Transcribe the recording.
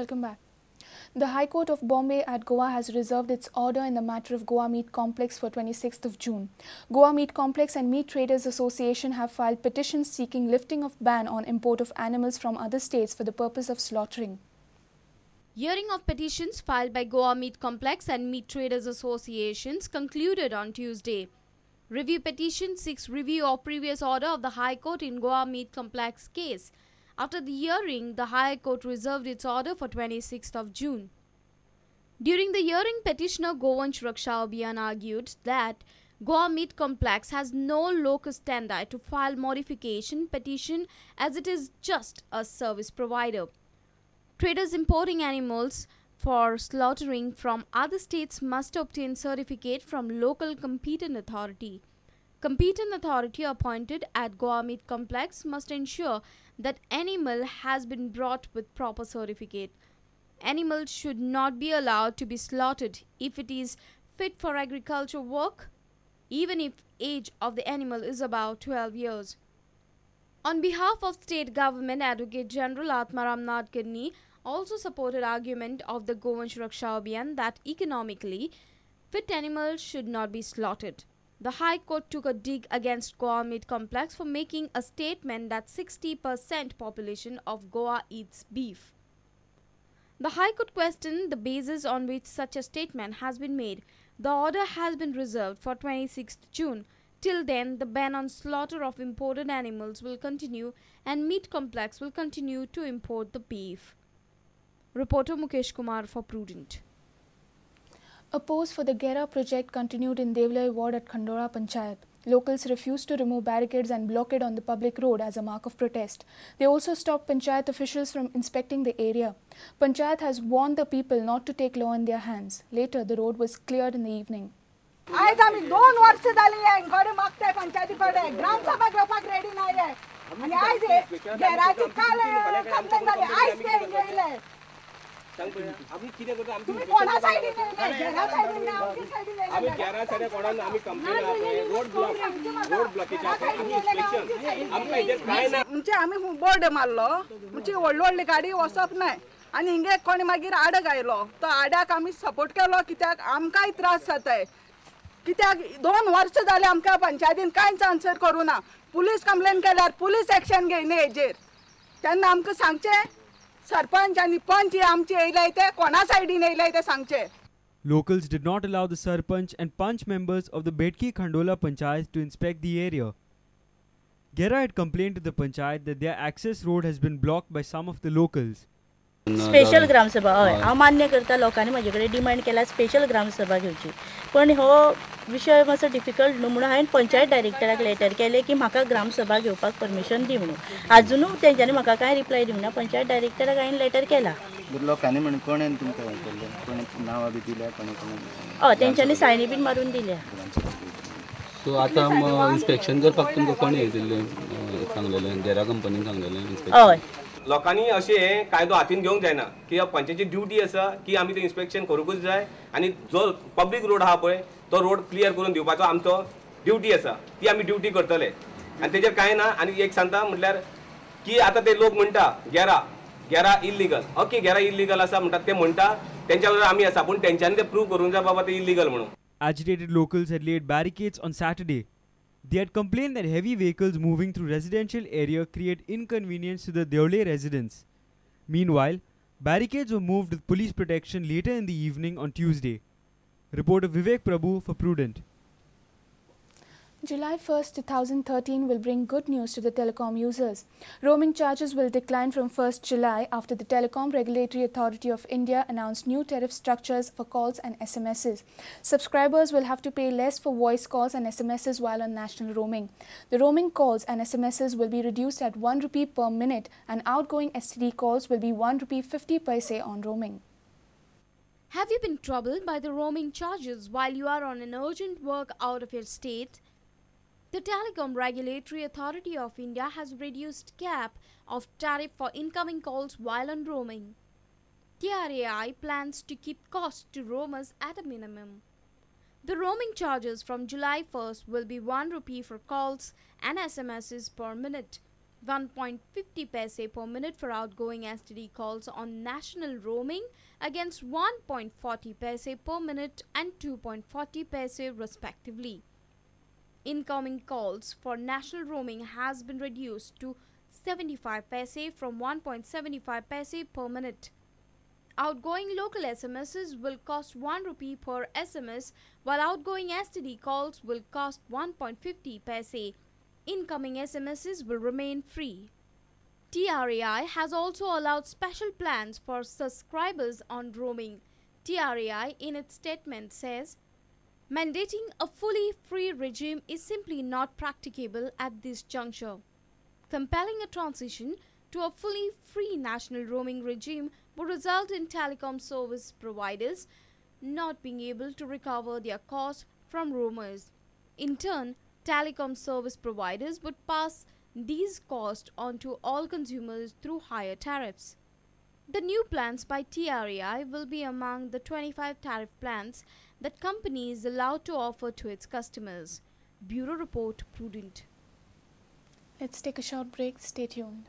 Welcome back. The High Court of Bombay at Goa has reserved its order in the matter of Goa Meat Complex for 26th of June. Goa Meat Complex and Meat Traders Association have filed petitions seeking lifting of ban on import of animals from other states for the purpose of slaughtering. Hearing of petitions filed by Goa Meat Complex and Meat Traders Associations concluded on Tuesday. Review petition seeks review of previous order of the High Court in Goa Meat Complex case. After the hearing, the High Court reserved its order for 26th of June. During the hearing, petitioner Govansh Raksha Abhiyan argued that Goa Meat Complex has no locus standi to file modification petition as it is just a service provider. Traders importing animals for slaughtering from other states must obtain certificate from local competent authority. Competent authority appointed at Goa Meat Complex must ensure that animal has been brought with proper certificate. Animals should not be allowed to be slaughtered if it is fit for agriculture work, even if age of the animal is about 12 years. On behalf of state government, Advocate General Atmaram Nadkarni also supported argument of the Govansh Raksha Abhiyan that economically fit animals should not be slaughtered. The High Court took a dig against Goa Meat Complex for making a statement that 60% population of Goa eats beef. The High Court questioned the basis on which such a statement has been made. The order has been reserved for 26th June. Till then, the ban on slaughter of imported animals will continue and Meat Complex will continue to import the beef. Reporter Mukesh Kumar for Prudent. A pause for the Gera project continued in Devlai ward at Khandora Panchayat. Locals refused to remove barricades and blockade on the public road as a mark of protest. They also stopped Panchayat officials from inspecting the area. Panchayat has warned the people not to take law in their hands. Later, the road was cleared in the evening. आयज आमी 2 वर्ष जाली हेंकडे मागताय पंचायती कडेन ग्रामसभा घेवपाक ready ना रे आनी आयज गेराची काल कंप्लेन जाली आयज ते हिंगा येयले. तुम्ही कोणा सायडीन येयले? गेरा सायडीन आमच्या सायडीन येयले. आमी गेरा सायडीन कोणाक आमी complain road block road blockage आमी इन्स्पेक्शन आमकां हेजेर कांय ना. म्हणजे आमी बोर्ड मारलो म्हणजे व्हडली व्हडली गाडी वचप नाय आनी हिंगे कोणी मागीर आडक आयलो तो आड्याक आमी सपोर्ट केलो कित्याक आमकांय त्रास जाताय. कित्याक 2 वर्ष जाले आमकां पंचायतीन कांयच आन्सर करूं ना. पुलीस कंप्लेन केल्यार पुलीस एक्शन घेयना हेजेर. तेन्ना आमकां सांगचें सरपंच आनी पंच हे आमचे येयले ते कोणा सायडीन येयले ते सांगचें. Locals did not allow the Sarpanch and Panch members of the Betki Khandola Panchayat to inspect the area. Gera had complained to the Panchayat that their access road has been blocked by some of the locals. Special Gramsabha हय हांव मान्य करता. लोकांनी म्हजे कडेन demand केला special gram sabha घेवची, पण हो विशय मातसो डिफिकल्ट न्हू म्हणून हांवें पंचायत डायरेक्टराक लेटर केलें की म्हाका ग्रामसभा घेवपाक परमिशन दी म्हणून. आजुनूय तेंच्यांनी म्हाका कांय रिप्लाय दिवंक ना. पंचायत डायरेक्टराक हांवें लेटर केला. लोकांनी म्हणून कोणें तुमकां हें केल्लें, कोणें नांवां बी दिल्या, कोणें कोणें? हय, तेंच्यांनी सायनी बीन मारून दिल्या. सो आतां इन्स्पेक्शन करपाक तुमकां कोणें हें दिल्लें सांगलेलें? गेरा कंपनीन सांगलेलें? हय. लोकांनी अशें हें कायदो हातीन घेवंक जायना की पंचायतीची ड्युटी आसा की आमी तें इन्स्पेक्शन करूंकूच जाय आनी जो पब्लीक रोड आहा पळय तो रोड क्लियर करून दिवपाचो आमचो ड्युटी आसा, ती आमी ड्युटी करतले आनी तेजेर कांय ना. आनी एक सांगता म्हटल्यार की आतां ते लोक म्हणटा गेरा गेरा इल्लिगल, ओके गेरा इल्लिगल आसा म्हणटा ते म्हणटा, तेंच्या बरोबर आमी आसा, पूण तेंच्यांनी ते प्रूव करूंक जाय बाबा ते इल्लिगल म्हणून. Agitated locals had laid barricades on Saturday. They had complained that heavy vehicles moving through residential area create inconvenience to the Deole residents. Meanwhile, barricades were moved with police protection later in the evening on Tuesday. Reporter Vivek Prabhu for Prudent. July 1st, 2013 will bring good news to the telecom users. Roaming charges will decline from 1st July after the Telecom Regulatory Authority of India announced new tariff structures for calls and SMSs. Subscribers will have to pay less for voice calls and SMSs while on national roaming. The roaming calls and SMSs will be reduced at 1 rupee per minute and outgoing STD calls will be 1 rupee 50 paise on roaming. Have you been troubled by the roaming charges while you are on an urgent work out of your state? The Telecom Regulatory Authority of India has reduced cap of tariff for incoming calls while on roaming. TRAI plans to keep costs to roamers at a minimum. The roaming charges from July 1st will be 1 rupee for calls and SMSs per minute. 1.50 paise per minute for outgoing STD calls on national roaming against 1.40 paise per minute and 2.40 paise respectively. Incoming calls for national roaming has been reduced to 75 paise from 1.75 paise per minute. Outgoing local SMSs will cost 1 rupee per SMS, while outgoing STD calls will cost 1.50 paise. Incoming SMSs will remain free. TRAI has also allowed special plans for subscribers on roaming. TRAI in its statement says, mandating a fully free regime is simply not practicable at this juncture. Compelling a transition to a fully free national roaming regime would result in telecom service providers not being able to recover their costs from roamers. In turn, telecom service providers would pass these costs on to all consumers through higher tariffs. The new plans by TRAI will be among the 25 tariff plans that company is allowed to offer to its customers. Bureau Report, Prudent. Let's take a short break. Stay tuned.